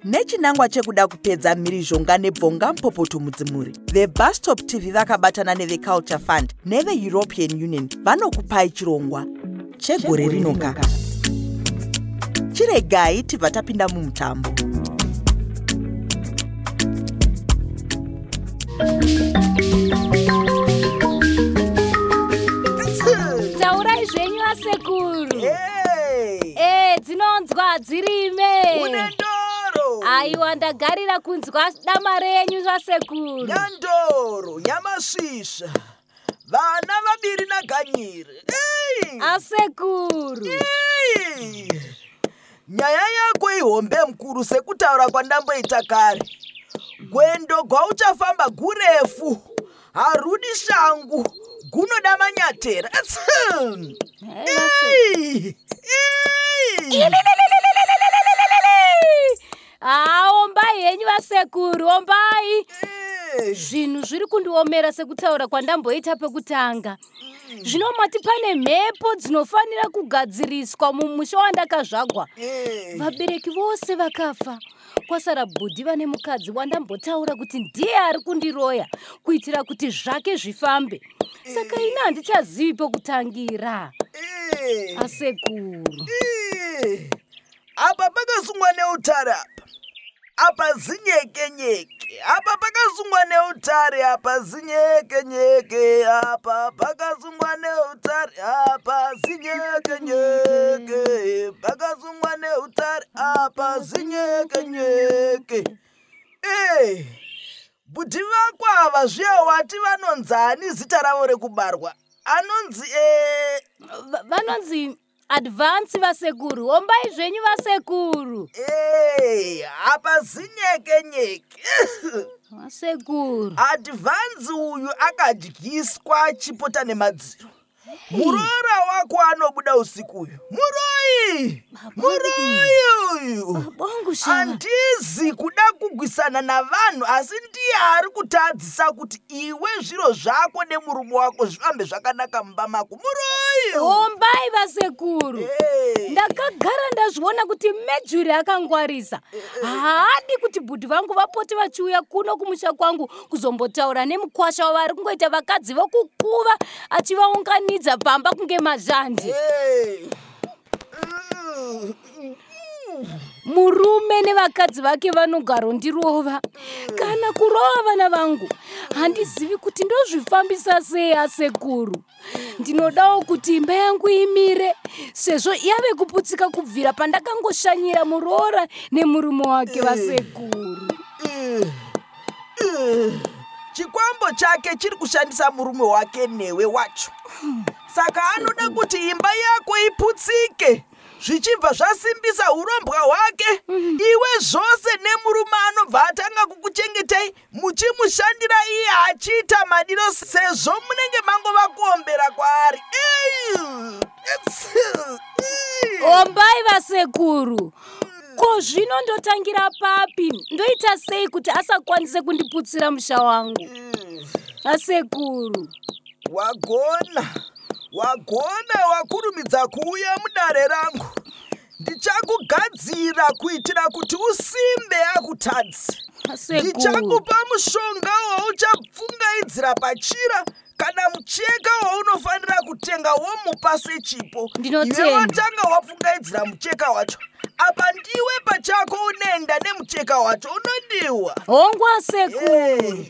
Nechinangwa chekuda kupedza mhirizhonga nebvonga mupopoto mudzimuri, veBustop TV vakabatana neveCulture Fund neveEuropean Union vanokupai chirongwa chegore rinoka. Chiregai tibva tapinda mumutambo. Taurai zvenyu asekuru. Hey! Dzinonzwa dzirime. Une ndoro! Aiwa, ndagarira kunzwa dama renyu zvasekuru. Nyandoro, nyamasvisva. Vana vaviri naganyire. Hey! Asekuru. Hey! Nyaya yako ihombe mukuru sekutaura kwandamboita kare. Gwendo gwauchafamba gurefu, harudi shangu, gunoda manyatera. Atsim! Hey! Hey! Ombai henyu vasekuru, ombai. Hey! Zvinhu zviri kundiomera sekutaura kwandamboita pekutanga. Zvino mati pane mhepo dzinofanira kugadziriswa mumusha wandakazvagwa. Hey! Vabereki vose vakafa, kwasara bhudhi vane mukadzi wandambotaura kuti ndiye ari kundiroya kuitira kuti zvake zvifambe. Saka ini handichazivi pekutangira. Hey! Asekuru. Hey! Apa pakasungwa neutare apa. Apa zinyekenyeke. Apa pakasungwa neutare apa zinyekenyeke. Apa pakasungwa neutare apa zinyekenyeke. Pakasungwa neutare apa zinyekenyeke. Hey! Bhudhi vako ava zviya wati vanonzani zita ravo rekubarwa? Anonzi Vanonzi Advance vasekuru. Ombai zvenyu vasekuru. Hey, apa zinyekenyeke. Vasekuru. Advance uyu akadyiswa chipota nemadziro. Muroora wako anobuda usiku uyu. Muroi! Muroi uyu! Babangu shava. Handizi kuda kugwisana navanhu, asi ndiye ari kutadzisa kuti iwe zviro zvako nemurume wako zvifambe zvakanaka mumba mako. Muroi! Ombai vasekuru. Hey. Ndakagara ndazviona kuti Mejuri akangwarisa. Haadi kuti bhudhi vangu vapote vachiuya kuno kumusha kwangu kuzombotaura nemukwasha wavari kungoita vakadzi vokukuva achivaunganidza pamba kunge mazhanje. Hey. Murume nevakadzi vake vanogarondirova kana kurova vana vangu. Handizivi kuti ndozvifambisa sei asekuru. Ndinodawo kuti imba yangu imire sezvo yave kuputsika kubvira pandakangoshanyira muroora nemurume wake vasekuru. Chikwambo chake chiri kushandisa murume wake newe wacho. Saka anoda kuti imba yako iputsike, zvichibva zvasimbisa urombwa hwake. Iwe zvose nemurume anobva atanga kukuchengetai muchimushandira iye achiita madiro sezvo munenge mangova kuombera kwaari. Ombai vasekuru. Ko zvino ndotangira papi? Ndoita sei kuti asakwanise kundiputsira musha wangu? Asekuru. Wagona, wagona, wakurumidza kuuya mudare rangu. Ndichakugadzira kuitira kuti usimbe akutadzi. Asekuru. Ndichakupa mushonga wauchapfungaidzira pachira kana mucheka waunofanira kutenga womupa sechipo. Ndinotenda. Iwe watanga wapfungaidzira mucheka wacho. Apa ndiwe pachako unoenda nemucheka wacho unodiwa. Hongu asekuru.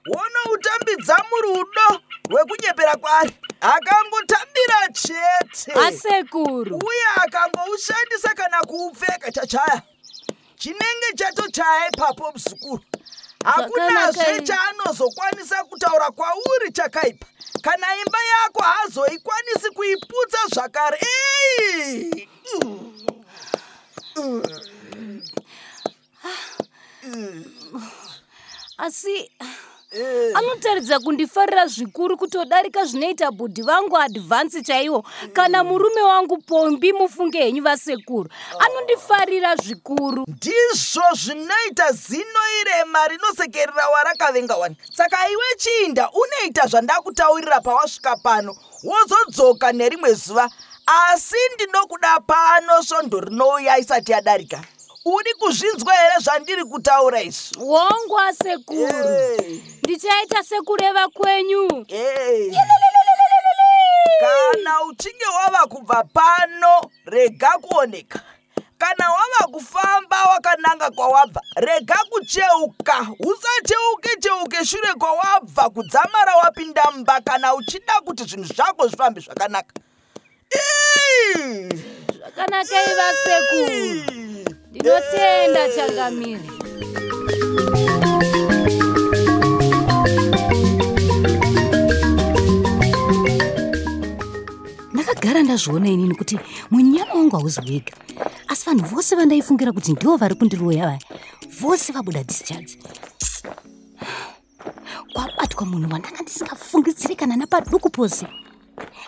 Wonoutambidza murudo rwekunyepera kwaari. Akangotambira chete. Asekuru. Uye akangoushandisa kana kuupfeka chachaya. Chinenge chatochaya ipapo muzukuru. Hakunazve Zvakanaka. chaanozokwanisa kutaura kwauri chakaipa. Kana imba yako haazoikwanisi kuiputsa zvakare. Ei! Asi Anotaridza kundifarira zvikuru kutodarika zvinoita bhudhi vangu Advance chaiwo, kana murume wangu Pombi. Mufunge henyu vasekuru, anondifarira zvikuru. Ndizvo zvinoita zino irema rinosekerera warakavenga wani. Saka iwe chiinda unoita zvandakutaurira pawasvika pano, wozodzoka nerimwe zuva, asi ndinokuda pano svondo rinouya isati yadarika. Uri kuzvinzwa here zvandiri kutaura izvi? Wongu asekuru, ndichaita sekureva kwenyu. Kana uchinge wava kubva pano, rega kuoneka. Kana wava kufamba wakananga kwawabva, rega kucheuka. Usacheuke cheuke shure kwawabva kudzamara wapinda mumba, kana uchida kuti zvinhu zvako zvifambe zvakanaka. Zvakanakai vasekuru, ndinotenda changamire. Ndakagara ndazviona inini kuti munyama wangu hauzi wega, asi vanhu vose vandaifungira kuti ndivo vari kundiroya vaya, vose vabuda discharge. Kwabatwa munhu wandanga ndisingafungidziri kana napaduku pose.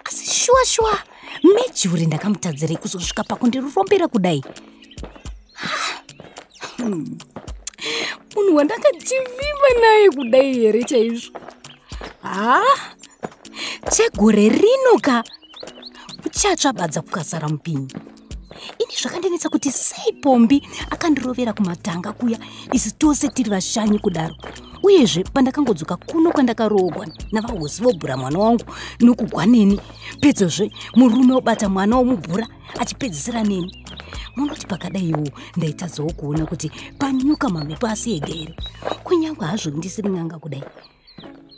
Asi shuwa shuwa, Mejuri ndakamutadzirei kuzosvika pakundirombera kudai? Munhu wandakachivimba naye kudai here chaizvo? Ha, chegore rino ka kuchatsva badza kukasara mupinyi. Ini zvakandinetsa kuti sei Pombi akandirovera kumatanga kuya, isi tose tiri vashanyi kudaro. Uyezve pandakangodzoka kuno kwandakaroogwa navahosi, vobhura mwana wangu nokugwa neni. Pedzozve murume obata mwana womubhura achipedzisira neni. Munoti pakadaiwo ndaitadzawo kuona kuti panyuka mamhepo asi ega here? Kunyange hazvo ndisiri n'anga kudai,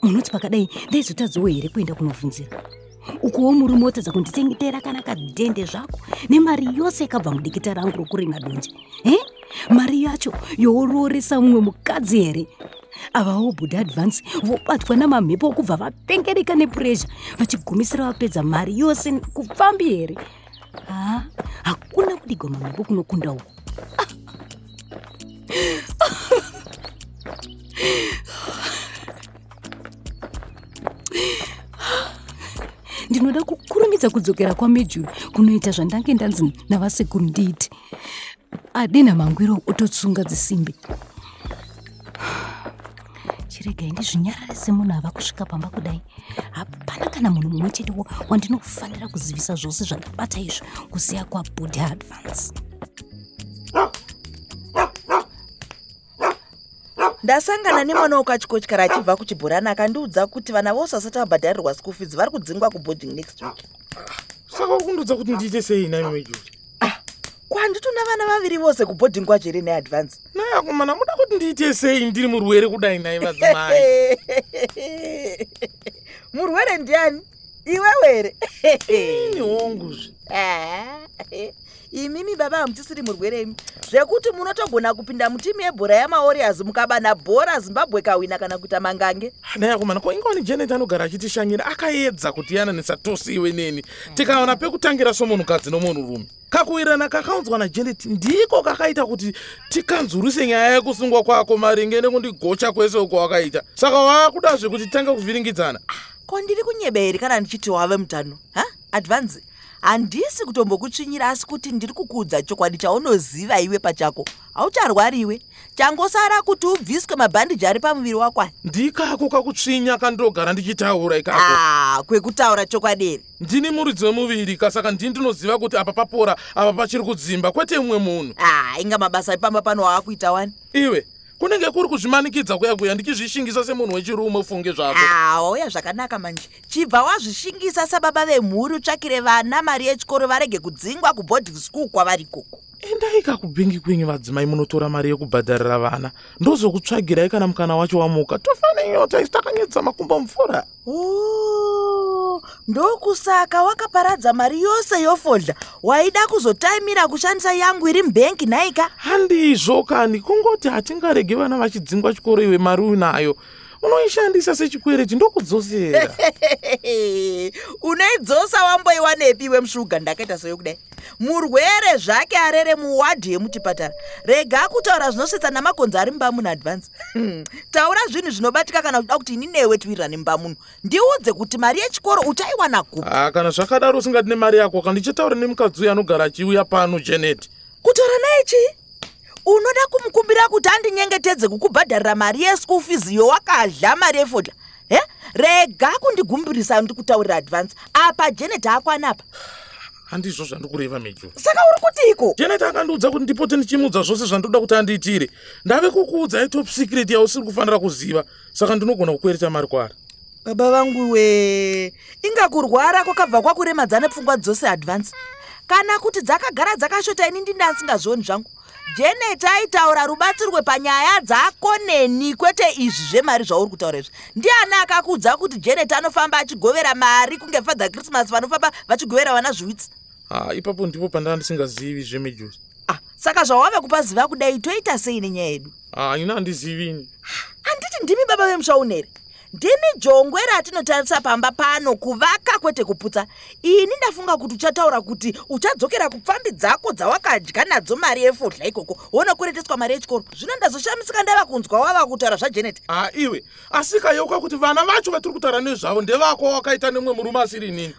munoti pakadai ndaizotadzawo here kuenda kunovhunzira? Ukuwo murume wotadza kunditengetera kana kadhende zvako nemari yose yakabva mudikita rangu rokurima donje. E, mari yacho yoorooresa mumwe mukadzi here? Avawo bhudha Advance vobatwa namamhepo okubva vapengereka nepuresha, vachigumisira vapedza mari yose kupfambi here? Ha, hakuna kudigwa mamhepo kunokunda uku. Ndinoda kukurumidza kudzokera kwaMejuri kunoita zvandange ndanzi navasekuru ndiite. Adina mangwiro ototsunga dzisimbi. Chiregai ndizvinyarare semunhu ava kusvika pamba kudai. Hapana kana munhu mumwe chete wandinofanira kuzivisa zvose zvandabata izvi kusiya kwabhudha Advance. Ndasangana nemwana wokachikotyara achibva kuchibhorani, akandiudza kuti vana vose vasati vabhadharirwa school fees vari kudzingwa kuboarding next week. Saka uri kundiudza kuti ndiite sei nai Mejuri? Kwanditona vana vaviri vose kuboarding kwacho here neAdvance? Nai akomana, muda kuti ndiite sei ndiri murwere kudai nai vadzimai? Murwere ndiani, iwewe here? Ini, honguzve. Imimi baba hamuchisiri murwere imi, zvekuti munotogona kupinda mutimu yebhora yamaWarriors, mukabana bhora Zimbabwe kawina kana kuita mangange. Nai akomana, ko ingawani Janet anogara achitishanyira akaedza kutiyananisa tose iwe neni, tikawana pekutangira somunhukadzi nomunhurume. Kakuwirirana kakaunzwa naJanet ndiko kakaita kuti tikanzurise nyaya yekusungwa kwako maringe nekundigocha kwese uko wakaita. Saka waakudazve kuti titange kuvhiringidzana? Ko ndiri kunyeba here kana ndichiti wave mutano? Ha, Advance, handisi kutombokutsvinyira, asi kuti ndiri kukuudza chokwadi chaunoziva iwe pachako. Haucharwariwe, changosara kuti ubviswe mabhandiji ari pamuviri wako aya. Ndikako kakutsvinya kandogara ndichitaura ikako. Ah, kwekutaura chokwadi here? Ndini muridzi wemuviri kasaka ndini ndinoziva kuti apa papora, apa pachiri kudzimba, kwete mumwe munhu. Ah, inga mabasa epamba pano waakuita wani. Iwe, kunenge kuri kuzvimanikidza kuya kuya ndichizvishingisa semunhu wechirume, ufunge zvako. Ah, wauya zvakanaka manje. Chibva wazvishingisa sababa vemhuri, utsvakire vana mari yechikoro varege kudzingwa kuboarding school kwavari ikoko. Endai kakubhengi kwenyu vadzimai, munotora mari yekubhadharira vana, ndozokutsvagirai kana mukana wacho wamuka. Tofa nenyota isi takanyedza makumbo mvura. Oh, ndokusaka wakaparadza mari yose yofodya. Waida kuzotaimira kushandisa yangu iri mubhengi nhaika? Handizvo kani, kungoti hatingaregi vana vachidzingwa chikoro iwe mari unayo. Unoishandisa sechikwereti ndokudzosera. Unoidzosa wamboiwanepi iwe mushuga ndakaita seyo kudai? Murwere zvake arere muwadhi yemuchipatara. Rega kutaura zvinosvetsa namakonzo ari mumba muno Advance. Taura zvinhu zvinobatika kana uchida kuti ini newe tiwirirane mumba muno. Ndiudze kuti mari yechikoro uchaiwana kupi? Ah, kana zvakadaro usingadi nemari yako kandichataura nemukadzi uyu anogara achiuya pano Janet. Kutaura naye chii? Unoda kumukumbira kuti andinyengetedze kukubhadharira mari yeschool fees iyo wakadla mari yefodya? He? Rega kundigumbirisa ndikutaurira Advance. Apa Janet haakwana apa. Handizvo zvandikureva Mejo. Saka uri kutiiko? Janet akandiudza kuti ndipote ndichimuudza zvose zvandoda kuti andiitire. Ndave kukuudza itop secret yausiri kufanira kuziva, saka ndinogona kukwereta mari kwaari. Baba vangu we, inga kurwara kwakabva kwakuremadzana nepfungwa dzose Advance. Kana kuti dzakagara dzakashota ini ndinda asingazvioni zvangu. Janet aitaura rubatsirwe panyaya dzako neni kwete izvi zvemari zvauri kutaura izvi. Ndiani akakuudza kuti Janet anofamba achigovera mari kunge Father Christmas vanofamba vachigovera vana zviwitsi? Ah, ipapo ndipo pandanga ndisingazivi zvemejuzi. Ah, saka zvawave kupaziva kudai toita sei nenyaya yedu? Ah, ini handizivi ini. Handiti ndimi baba vemusha uno here? Ndimi jongwe ratinotarisa pamba pano kuvaka kwete kuputsa. Ini ndafunga kuti uchataura kuti uchadzokera kupfambi dzako dzawakadya nadzo mari yefodya ikoko wonokwereteswa mari yechikoro. Zvino ndazoshamisika ndava kunzwa wava kutaura zvaJanet. Ah, iwe asika yeuka kuti vana vacho vatiri kutaura nezvavo ndevako wakaita nemumwe murume asiri inini.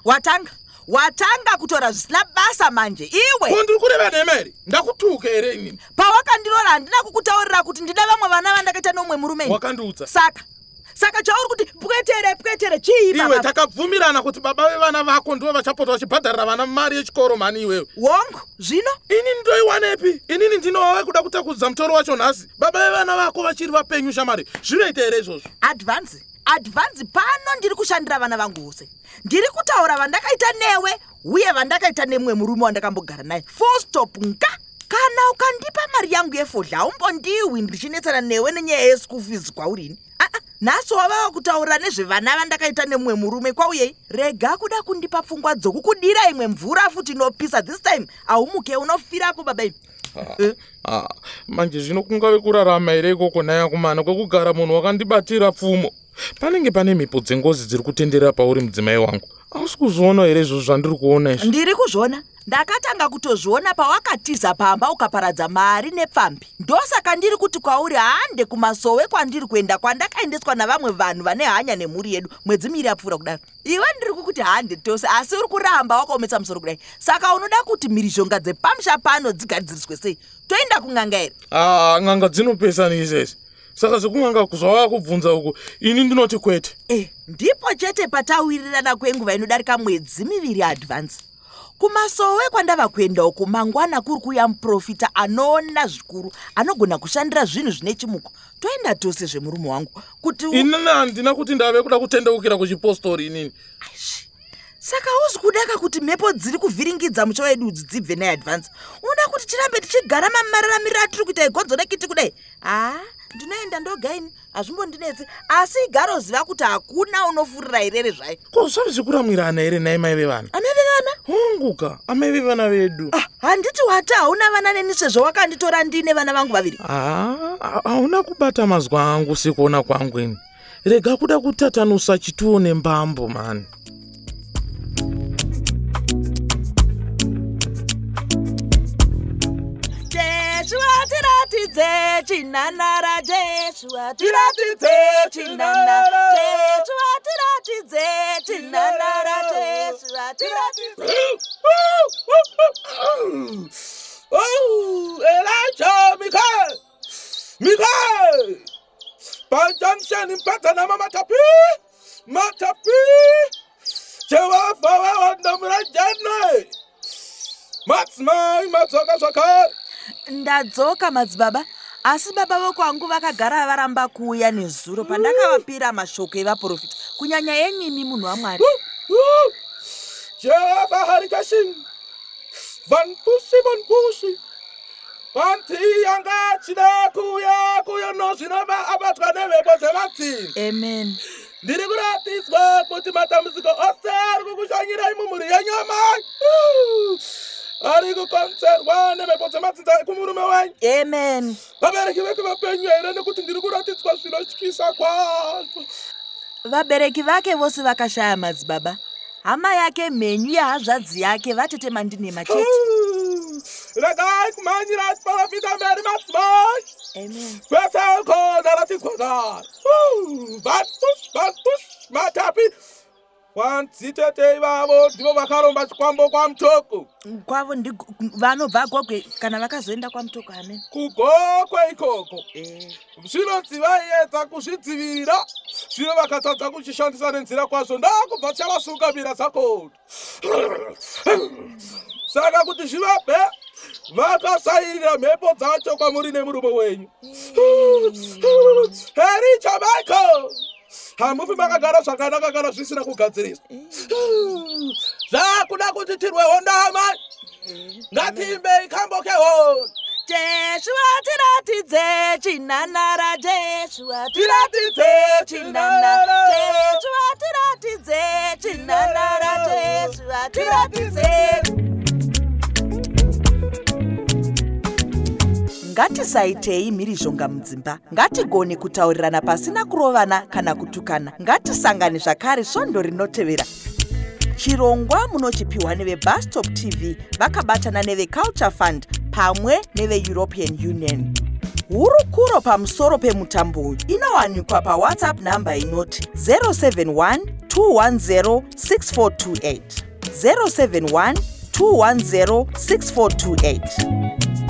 Watanga kutaura zvisina basa manje iwe. Ko ndiri kureva nhema here? Ndakutuka here inini? Pawakandiroora handina kukutaurira kuti ndida vamwe vana vandakaita nomumwe murume. Wakandiudza. Saka chauri kuti pwetere pwetere chii Iwe baba? takabvumirana kuti baba vevana vako ndivo vachapota vachibhadharira vana mari yechikoro mhani iwewe. Wongu, zvino? Inini ndoiwanepi? Inini ndinova kuda kutakudza mutoro wacho nhasi. Baba vevana vako vachiri vapenyu shamari. Zvinoita here izvozvo? Advance, Advance pano ndiri kushandira vana vangu vose. Ndiri kutaura vandakaita newe uye vandakaita nemumwe murume wandakambogara naye. Full stop nga. Kana ukandipa mari yangu yefodya haumbondiwi ndichinetsana newe nenyaya yeschool fees kwauri ini. Nhasi wavava kutaura nezvevana vandakaita nemumwe murume kwauyei. Rega kuda kundipa pfungwa dzokukudira imwe mvura futi inopisa. This time haumuke unofirako baba imi. Manje zvino kungave kurarama here ikoko nhaya kumana kwekugara munhu wakandibatira pfumo. Panenge pane mhepo dzengozi dziri kutenderera pauri mudzimai wangu. Hausi kuzviona here izvozvo zvandiri kuona izvi? Ndiri kuzviona. Ndakatanga kutozviona pawakatiza pamba ukaparadza mari nepfambi. Ndosaka ndiri kuti kwauri hande kumasowe kwandiri kuenda kwandakaendeswa navamwe vanhu vane hanya nemhuri yedu mwedzi miviri yapfuura kudaro. Iwe ndiri kukuti hande tose asi uri kuramba wakaomesa musoro kudai. Saka unoda kuti mhirizhonga dzepamusha pano dzigadziriswe sei? Toenda kun'anga here? Ah, n'anga dzinopesanisa izvi. Saka zvekun'anga zvawava kubvunza uku ini ndinoti kwete. Ndipo chete patawirirana kwenguva inodarika mwedzi miviri Advance. Kumasowe kwandava kuenda uku mangwana kuri kuuya muprofita anoona zvikuru anogona kushandira zvinhu zvine chimuko. Toenda tose zvemurume wangu kuti Inini handina kuti ndave kuda kutendeukira kuchipostori inini. Aish. Saka uzi kudaka kuti mhepo dziri kuvhiringidza musha wedu udzi dzibve naye Advance. Unoda kuti tirambe tichigara mamararamiro atiri kuita igonzo nekiti kudai? Ah, ndinoenda ndoga ini, hazvimbondinetsi. Asi igaroziva kuti hakuna unofurira irere zvayo. Ko zvave zvekuramwirana here nhai mai vevana? Amai vevana? Honguka, amai vevana vedu. Ah, handiti wati hauna vana neni sezvo wakanditora ndine vana vangu vaviri? Ah, hauna kubata mazwa angu sekuona kwangu ini. Rega kuda kutatanusa chituo nembambo mani. Tiratidze chinanara Jesu, tiratidze chinanara Jesu, tiratidze chinanara Jesu, tiratidze. Oh, Elijah, Michael, Michael, Panjamsheni mpatana matapi, matapi, Jehovah wa ndamura jane, Matsmai matsoka zvakare. Ndadzoka madzibaba, asi baba vokwangu vakagara varamba kuuya nezuro pandakavapira mashoko evaprofita, kunyanya yenyimi munhu waMwari. Jehovah Harikashin, Van Pushi, Van Pushi, Vanti yanga achida kuuya kuyonozvinova abatwa nemhepo dzematsimba. Amen. Ndiri kuratidzwa kuti matambudziko ose ari kukushanyirai mumhuri yenyama ari Ari kukonzerwa nemhepo dzemadzinza ekumurume wenyu. Amen. Vabereki veke vapenyu here, nekuti ndiri kuratidzwa zvinotyisa kwazvo? Vabereki vake vose vakashaya, madzibaba. Hama yake mhenyu yehazvadzi yake, vatete Mandinema chete. Regai kumhanyira chiprofita mberi, madzimai. Amen. Kwese uko ndaratidzwa kare vatush vatush matapi kwanzitete ivavo ndivo vakaromba chikwambo kwaMutoko. Kwavo vanobva Gogwe kana vakazoenda kwaMutoko. Amen. KuGokwe ikoko. Eh. Zvinonzi vaiedza kuzvidzivirira, zvino vakatadza kuchishandisa nenzira kwazvo, ndakubva chavasunga mira dzakondo. Saka kuti zvivabve, vakasairira mhepo dzacho kwamuri nemurume wenyu. Hericha Michael, hamufi makagara zvakanaka kana zvisina kugadziriswa. Zvakuda kuti tirwe hondo, amai. Ngatiimbei kambo kehondo. Jesu atiratidze chinanara, Jesu. Tiratidze. Chinanara, Jesu atiratidze chinanara, Jesu atiratidze. Ngatisaitei mhirizhonga mudzimba. Ngatigone kutaurirana pasina kurovana kana kutukana. Ngatisangane zvakare svondo rinotevera. Chirongwa munochipiwa neveBustop TV vakabatana neveCulture Fund pamwe neveEuropean Union. Hurukuro pamusoro pemutambo uyu inowanikwa paWhatsApp nhamba inoti 071 210 6428, 071 210 6428.